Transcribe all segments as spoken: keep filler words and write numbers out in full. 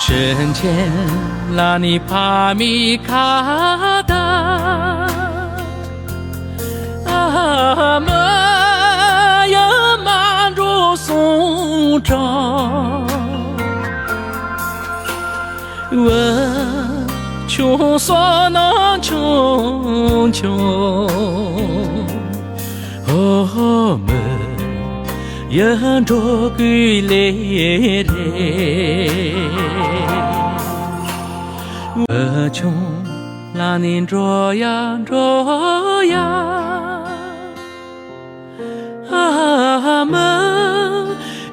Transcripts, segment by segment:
དྲིན་ཆེན་ལ་ནི་ཕ་མའི་ཁ་བརྡ། ཨ་མ་ཡ་མ་འགྲོ་གསུངས་དྲག། འུ་ཆུང་བསོད་ནམས་ཆུང་ཆུང་། ཨོ་མི་ཡ་འགྲོ་དགོས་ལེ་རེད། འུ་ཆུང་ལ་ནི་འགྲོ་ཡ་འགྲོ་ཡ། ཨ་མ་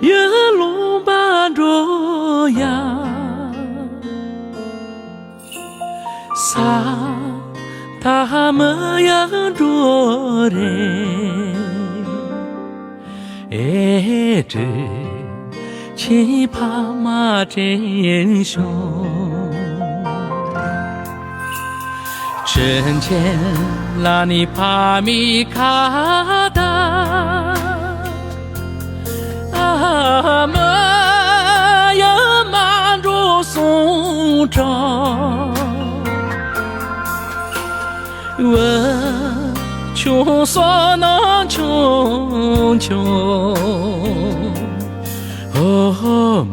ཡ་ལུང་པ་འགྲོ་ཡ། ས་མཐའ་མ་ཡ་འགྲོ་རེད། ཨེ་དྲིན་ཆེན་ཕ་མ་དྲིན་ཆུང་། དྲིན་ཆེན་ལ་ནི་ཕ་མའི་ཁ་བརྡ། ཨ་མ་ཡ་མ་འགྲོ་གསུངས་དྲག། འུ་ཆུང་བསོད་ནམས་ཆུང་ཆུང་། ཨོ།